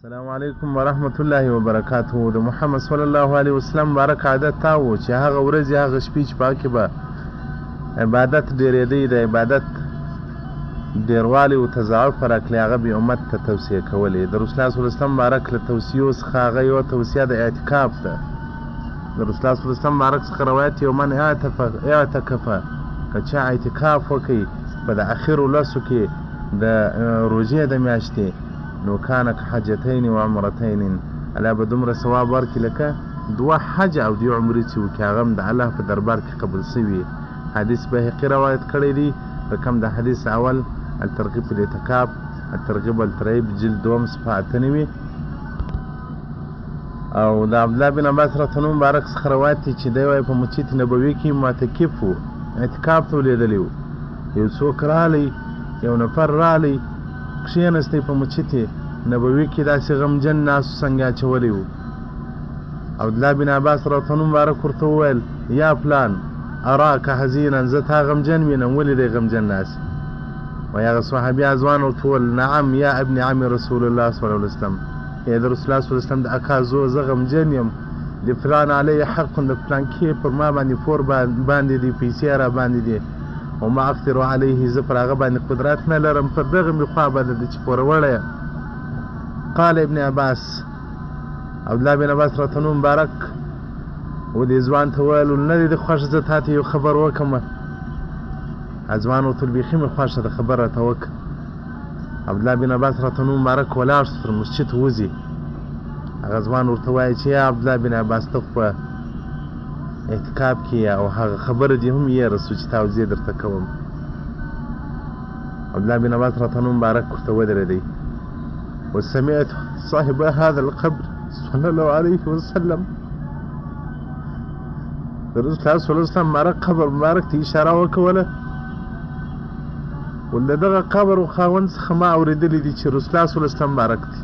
السلام علیکم ورحمت الله وبرکاته. د محمد صلی الله علیه وسلم مبارک عادت تا و چې هغه ورځې هغه شپې چې پاکې به عبادت ډېرېدی، د عبادت ډېروالی او تضاعف راکړي، هغه به امت ته توصیه کولې. د رسول الله صلی الله علیه وسلم مبارک له توصیو څخه هغه یوه توصیه د اعتکاف ده. د رسول الله صلی الله علیه وسلم مبارک څخه روایت یو من اعتکف، که چا اعتکاف وکړي په د اخرو لسو کې د روژې د میاشتې، نو کان کحجتین و عمرتین، الله به دومره ثواب ورکړي لکه دوه حج او دوې عمرې چې وکړي، هغه هم د الله په دربار کې قبول شوي. حدیث بیهقي روایت کړی دی، رقم د حدیث اول الترغیب فی الاعتکاف، الترغیب والترهیب، جلد دوم صفحه 98. او د عبدالله بن عباس رضی الله مبارک څخه روایت دی چې دی وایي په مسجد نبوي کې معتکف و، اعتکاف ته ولېدلی و. یو څوک رالی، یو نفر رالی، کښېنستی په مسجد نبوي کې، داسې غمجن ناست څنګه اچولی و. عبدالله بن عباس رضی الله مبارک ورته وویل: یا فلان، اراک حزینا، زه تا غمجن وینم، ولې دی غمجن ناست؟ وایي هغه صحابي ځوان ورته وویل: نعم یا ابن عم رسول الله صلی الله علیه وسلم، ای د رسول الله صلی الله علیه وسلم د اکا زو، زه غمجن یم، د فلان علیه حق، د فلان کې پر ما باندې پور باندې دی، پیسې را باندې دي، او ما اقدر علیه، زه پر هغه باندې قدرت نه لرم، پر دغه مې خوا بده ده چې پوروړی یم. قال ابن عباس، عبدالله بن عباس رضی الله مبارک و دې ځوان ته وویل: نه دې خوښ زه تا ته یو خبر وکړم؟ ځوان ورته ویل: بیخي مې خوښه ده، خبر راته وکړه. عبدالله بن عباس رضی الله مبارک ولاړ شو تر مسجد وځي. هغه ځوان ورته وایي چې یا عبدالله بن عباس، ته خو په اعتکاف کې او هغه خبره دې هم یې رسو چې تا درته کوم. عبدالله بن عباس رضی الله مبارک ورته ودرېدی: وسمعت صاحب هذا القبر صلى الله عليه وسلم، د رسول الله صلی الله علیه وسلم مبارک قبر مبارک ته اشاره وکوله، ول د دغه قبر او خاوند څخه ما اورېدلي دي چې رسول الله صلی الله علیه وسلم مبارک دی،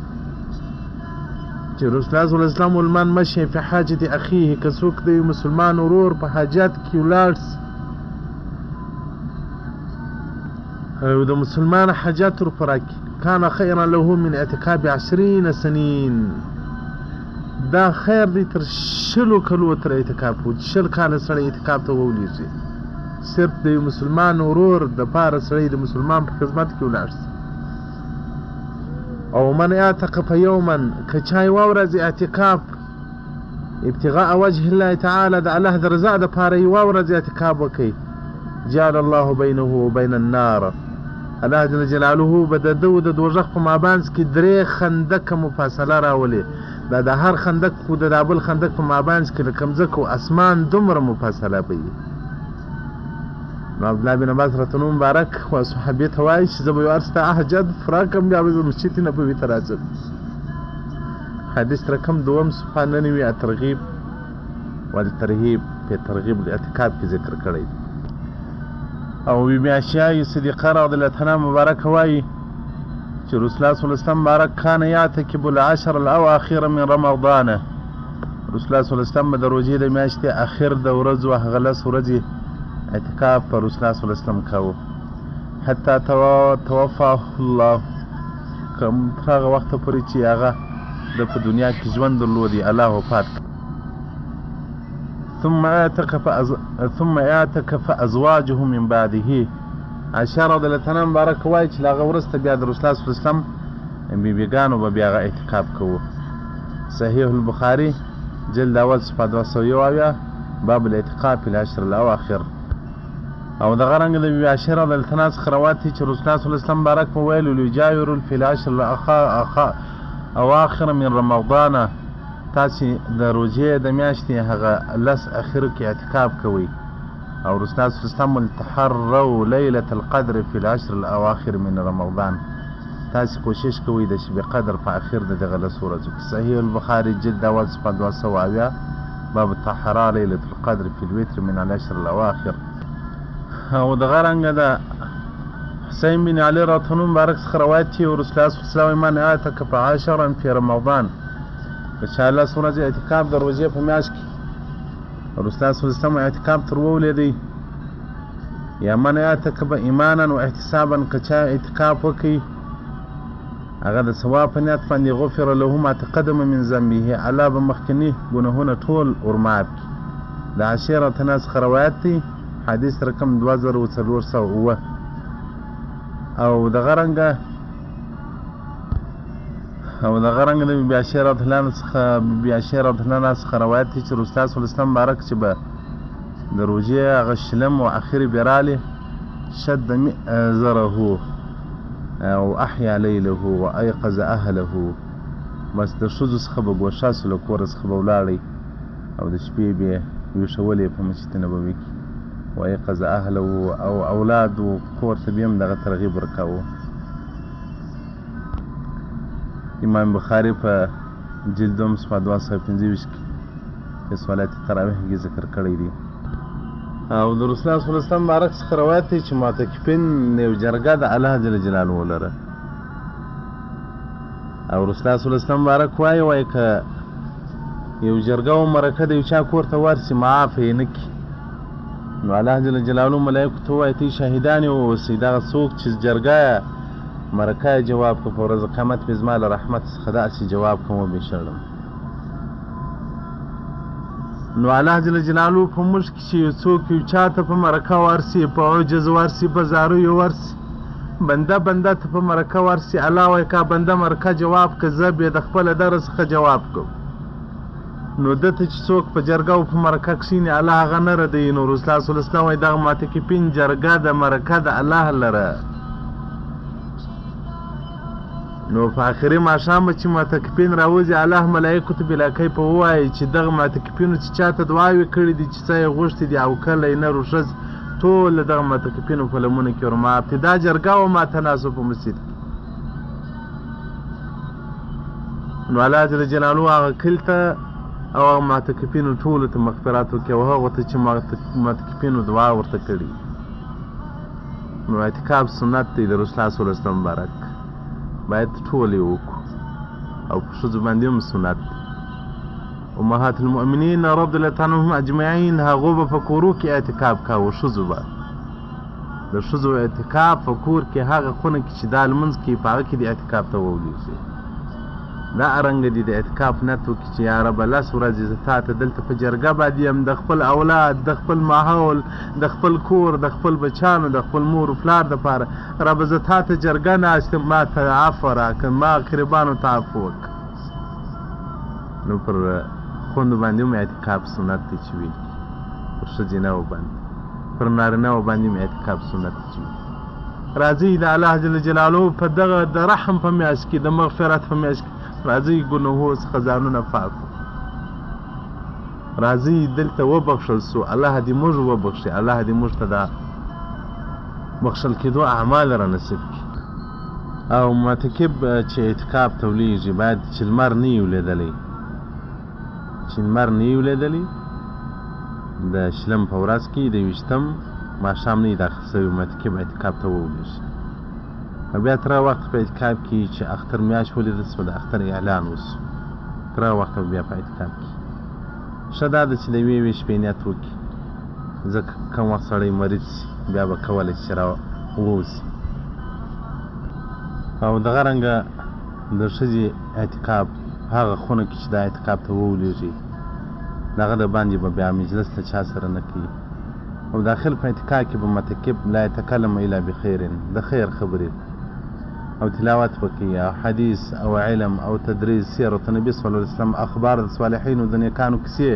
چې رسول الله صلی الله علیه وسلم ول من مشي في حاجة اخیه، که څوک د یو مسلمان ورور په حاجت کې ولاړ سي او د مسلمان حاجت ور پوره کړي، کان خیرا له من اعتکاف 20 سنین، دا خیر دی تر 20 کلو تر اعتکاف و، 20 کاله سړی اعتکاف ته وولېږي، صرف د یو مسلمان ورور د پاره سړی د مسلمان په خدمت کې ولاړ سي. او من اعتکف یوما، که چا یوه ورځ اعتکاف ابتغاء وجه الله تعالی، د الله د رضا د پاره یوه ورځ اعتکاف وکړي، جعل الله بینه وبین النار، الله جل جلاله به د ده او د دوزخ په مابانځ کې 3 خندقه مفاصله راولي. دا د هر خندق خو د بل خندق په مابانځ کې لکه مځکه او اسمان دومره مفاصله به وي. نو عبدالله بن عباس رضی الله مبارک خو صحابي ته وایي چې زه به یو ستا حاجت پوره کړم، بیا به زه مسجد نبوي ته راځم. حدیث رقم دوم صفحه 99 الترغیب والترهیب په ترغیب الاعتکاف کې ذکر کړی دی. او بی بی عائشه صدیقه رضی الله عنها مبارک وایي چې رسول الله صلی الله علیه وسلم مبارک کان یعتکف العشر الاواخر من رمضان، رسول الله صلی الله علیه وسلم د روژې د میاشتې اخر د ورځو هغه 10 ورځې اعتکاف پر رسول الله صلی الله علیه وسلم کاوه، حتی توفاه الله، کوم تر هغه وخته پورې چې هغه د په دنیا کې ژوند درلودی الله وفات کړ. ثم اعتکف ازواجه من بعده. عائشه رضی الله عنها مبارک وایي چې له هغه وروسته بیا د رسول الله صلی الله علیه وسلم بیبیګانو به بیا هغه اعتکاف کوو. صحیح البخاري جلد اول صفحه 271، باب الاعتکاف فی العشر الاواخر. او دغه رنګ د بیبي عائشه رضی الله عنها څخه روایت دی چې رسول الله صلی الله علیه وسلم مبارک په ویل: یجاور فی العشر الاواخر من رمضان، تاسې د روژې د میاشتې هغه 10 اخرو کې اعتکاف کوئ. او رسول الله صلی الله علیه وسلم تحروا لیلة القدر فی العشر الاواخر من رمضان، تاسې کوشش کوئ د شب قدر په اخر د دغه 10 ورځو کې. صحیح البخاري جلد اول صفحه 270، باب تحرا لیلة القدر فی الوتر من العشر الاواخر. او دغه رنګه د حسین بن علي رضی الله مبارک څخه روایت دی، رسول الله صلی الله علیه وسلم من اعتکف عشرا فی رمضان، که چا 10 ورځې اعتکاف د روژې په میاشت کې رسول الله صلی الله علیه وسلم اعتکاف تر وولېدی، یا من اعتکف ایمانا و احتسابا، که چا اعتکاف وکړي هغه د ثواب په نیت باندې غفر له ما تقدم من ذنبه، الله به مخکني ګناهونه ټول ورمعاف کړي. د عائشې رضی الله څخه روایت دی، حدیث رقم 2407. او دغه رنګه د بي بي عائشې رضی الله څخه بي عائشې رضی الله څخه روایت دی چې رسول الله صلی الله علیه وسلم مبارک چې به د روژې هغه شلم او اخري به راغلې، شد مئزره او احیا لیله و ایقظ اهله، بس د ښځو څخه به ګوښه سو، له کوره څخه به ولاړی او د شپې به یې ویښولې په مسجد نبوي کې، و ایقظ اهله او اولاد و کور ته به یې هم دغه ترغیب ورکاوه. امام بخاري په جلد دوم صفحه 225 کې په صلات تراویح کې ذکر کړی دی. او د رسول الله صلی الله علیه وسلم مبارک څخه روایت دی چې معتکفین یو جرګه د الله جل جلاله ولره. او رسول الله صلی الله علیه وسلم مبارک وایي، وایي که یو جرګه او مرکه د یو چا کور ته ورسي معاف یې نه کړي، نو الله جل جلاله ملایکو ته ووایي تی شاهدان یې واوسئ، دغه څوک چې جرګه مرکه یې جواب کړه په ورځ قیامت به زما له رحمت څخه داسې جواب کوم وبې شړم. نو الله جل جلاله په موږ کې چې یو څوک یو چا ته په مرکه ورسي، په عجز ورسي، په زاریو ورسي، بنده بنده ته په مرکه ورسي، الله وایي که بنده مرکه جواب که زه بې د خپله دره څخه جواب کوم. نو ده ته چې څوک په جرګه او په مرکه کښېني الله هغه نه ردوي. نو رسول الله صلی الله علیه وسلم وایي دغه معتکفین جرګه د مرکه د الله لره. نو په آخري ماښام به چې معتکفین راوځي، الله ملایکو ته بلا کیفه ووایي چې دغه معتکفینو چې چا ته دعاوې کړې دي، چې څه یې غوښتي دي او کله یې نر و ښځ ټول د دغه معتکفینو په لمونو کې ورمعاف دي. دا جرګه وه ماته ناستو په مسجد کې. نو الله جل جلاله هغه کلي ته او هغه معتکفینو ټولو ته مغفرت وکړي او هغو ته چې معتکفینو دعا ورته کړي. نو اعتکاف سنت دی د رسول الله صلی الله علیه وسلم مبارک، باید ټول یې وکړو او په ښځو باندې هم سنت دی. امهات المؤمنین رضی الله تعالی عنهم اجمعین هغو به په کورو کې اعتکاف کاوه. ښځو به د ښځو اعتکاف په کور کې هغه خونه کې چې دا لمونځ کوي په هغه کې د اعتکاف ته وولېږي. دا رنګه دي د اعتکاف نیت وکړي چې یا ربه لس ورځې زه تا ته دلته په جرګه باندې یم، د خپل اولاد، د خپل ماحول، د خپل کور، د خپل بچانو، د خپل مور و پلار دپاره ربه زه تا ته جرګه ناست یم، ما ته عفوه راکړه، ما قریبانو ته عفوه وکړه. نو پر خوندو باندې هم اعتکاف سنت دی چې ویل کېږي، پر ښځینهو باندې، پر نارینهو باندې هم اعتکاف سنت دی چې ویل. راځئ د الله جل جلاله په دغه د رحم په میاشت کې، د مغفرت په میاشت کې راځئ ګناهو څخه ځانونه پاک کړو. راځئ دلته وبخښل سو، الله دې موږ وبخښي، الله دې موږ ته دا بخښل کېدو اعمال را نصیب کړي. او معتکف چې اعتکاف ته ولیږي باید چې لمر نه وي لیدلی، چې لمر نه وي لیدلی د شلم په ورځ کې د ویشتم ماښام نه داخل شوی معتکف اعتکاف ته وولیږي. او بیا تر هغه وخته په اعتکاف کې چې اختر میاشت ولیدل سوه، د اختر اعلان وسو، تر هغه وخته به بیا په اعتکاف کې. ښه دا ده چې د یوې یوې شپې نیت وکړي، ځکه کوم وخت سړی مریض شي بیا به کولی شي چې را ووځي. او دغه رنګه د ښځې اعتکاف هغه خونه کې چې دا اعتکاف ته وولېږي دغه د باندې به بیا مجلس له چا سره نه کوي. او داخل په اعتکاف کې به معتکف لا یتکلم الا بخیر، د خیر خبرې او تلاوت به کوي او حدیث او علم او تدریس، سیرت نبی صلی الله علیه وسلم، اخبار د صالحینو د نیکانو کیسې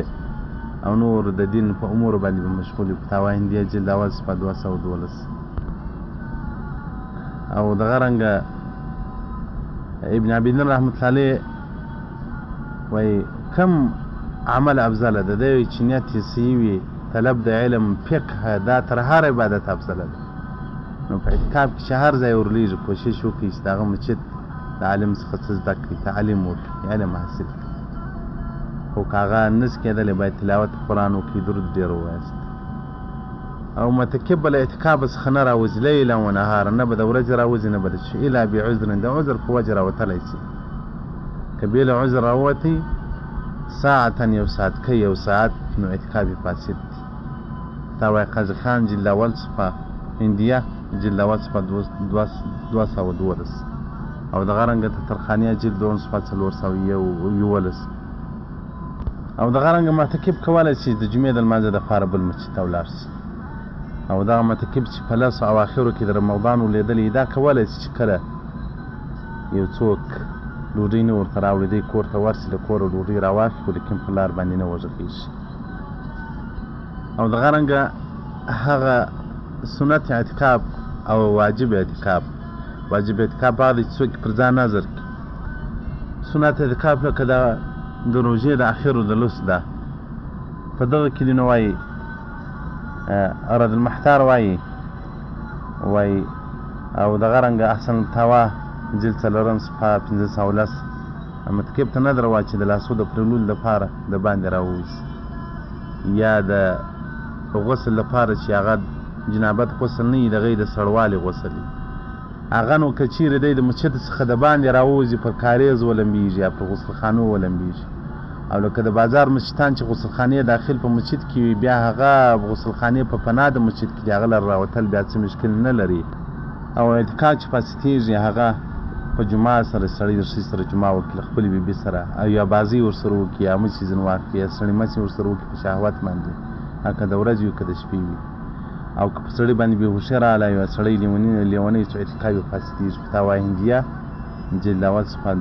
او نور د دین په امورو باندې به مشغول وي. فتاوا هندیه جلد اول صفحه 212. او دغه رنګه ابن عابدین رحمت الله علیه وایي کم عمل افضله ده، دی وایي چې نیت یې صحیح وي، طلب د علم فقه دا تر هر عبادت افضله ده. نو په اعتکاف کې چې هر ځای ورلېږي کوشش وکړي چې د هغه مسجد د عالم څخه څه زده کړي، تعلیم وکړي، علم حاصل کړي. خو که هغه نه شي کېدلی باید تلاوت قرآن وکړي، درود ډېر ووایاست. او معتکف به له اعتکاف څخه نه راوځي لیلا و نهارا، نه به د ورځې راوځي نه به د شپې، الا بعذر، د عذر په وجه راوتلی شي. که بې له عذر راووتی ساعتا یو ساعت که یو ساعت، نو اعتکاف یې فاسد دی. فتاوی قاضي خان جلد اول صفحه هندیه جلد اول صفحه 212. او دغه رنګه تترخانیه جلد دوهم صفحه 411. او دغه رنګه معتکف کولی شي د جمعې د لمانځه دپاره بل مسجد ته ولاړ شي. او دغه معتکف چې په لسو اواخرو کې د رمضان ولیدلی، دا کولی شي چې کله یو څوک ډوډۍ نه ورته راوړي، دی کور ته ورشي، له کوره ډوډۍ راواخلي، خو لیکن په لار باندې نه وږغېږي. او دغه رنګه هغه سنت اعتکاف او واجب اعتکاف. واجب اعتکاف هغه دی چې څوک پر ځان نظر کړي. سنت اعتکاف لکه د روژې د اخرو د لوس ده، په دغه کې دی نو وایي رد المحتار وایي او دغه رنګه احسن الفتاوا جلد څلورم صفحه 510، متکب ته نظر واچي د لاسو د پرېوللو دپاره د باندې راووځي، یا د غسل دپاره چې هغه جنابت غسل نه وي، د هغې د سړوالي غسل وي. هغه نو که چیرې دی د مسجد څخه د باندې راووځي، پر کاریز ولمبېږي یا پر غسلخانو ولمبېږي. او لکه د بازار مسجدان چې غسلخانې داخل په مسجد کې وي، بیا هغه غسلخانې په پناه د مسجد کې دي، هغه لره راوتل بیا څه مشکل نه لري. او اعتکاف چې فاسدېږي هغه په جمعه سره سړی د ښځې سره جمعه وکړي، له خپلې بیبي سره، او یا بازۍ ورسره وکړي، یا مچې ځینې واخلي، یا سړي مچې ورسره وکړي په شهوت باندې، که د ورځې وي که د شپې وي. او که په سړي باندې بېهوښي راغله، یو سړی لیونی شو، اعتکاف یې فاسدېږي. فتاوی هندیه جلد اول صفحه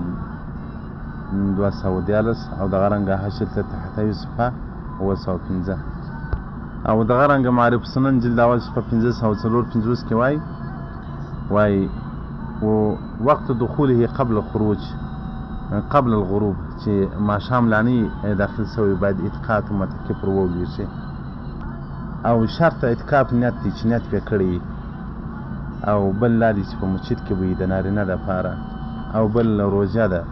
213، او دغه رنګه حاشیة التحتوي صفحه 705. او دغه رنګه معارف سنن جلد اول صفحه 554 کې وایي وقت دخوله قبل الخروج قبل الغروب، چې ماښام لا نه داخل شوی باید اعتکاف ته متکف ور وولېږي. او شرط اعتکاف نیت دی چې نیت پرې کړی، او بل دا دی چې په مسجد کې به وي د نارینه دپاره، او بل روژه ده،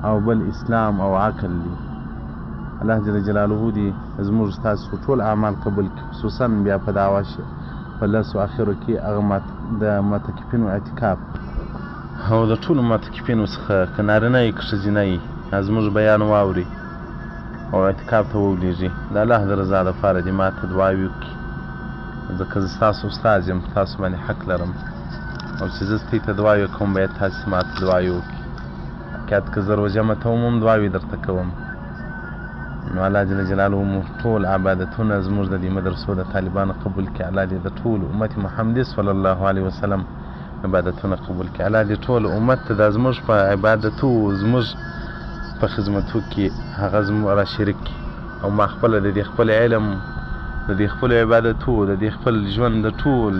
او بل اسلام او عقل دی. الله جل جلاله دې زموږ ستاسو ټول اعمال قبول کړي، خصوصا بیا په دعوه شي په لسو اخرو کې هغه د معتکفینو اعتکاف. او د ټولو معتکفینو څخه که نارینه یې که ښځینه یې زموږ بیان واوري او اعتکاف ته وولېږي، د الله د رضا دپاره دې ما ته دعاوې وکړي، ځکه زه ستاسو استاد یم، تاسو باندې حق لرم، او چې زه ستاسو ته دعاوې کوم باید تاسو ما ته دعاوې وکړي. حقیقت که زه روژه ماتوم هم دعاوې درته کوم. نو الله جل جلاله مو ټول عبادتونه زموږ د دې مدرسو د طالبانو قبول کړي. الله دې د ټول امت محمدي صلی الله علیه وسلم عبادتونه قبول کړي. الله دې ټول امت ته دا زموږ په عبادتو زموږ په خدمتو کې هغه زموږ را شریک کړي. او ما خپله د دې خپل علم، د دې خپلو عبادتو، د دې خپل ژوند د ټول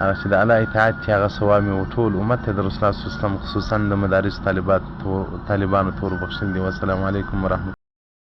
هغه چې د الله اطاعت چې هغه ثواب مې و ټول امت ته د رسول الله صلی الله علیه وسلم خصوصا د مدارس طالبانو ته وربخښل دي. والسلام علیکم ورحمت.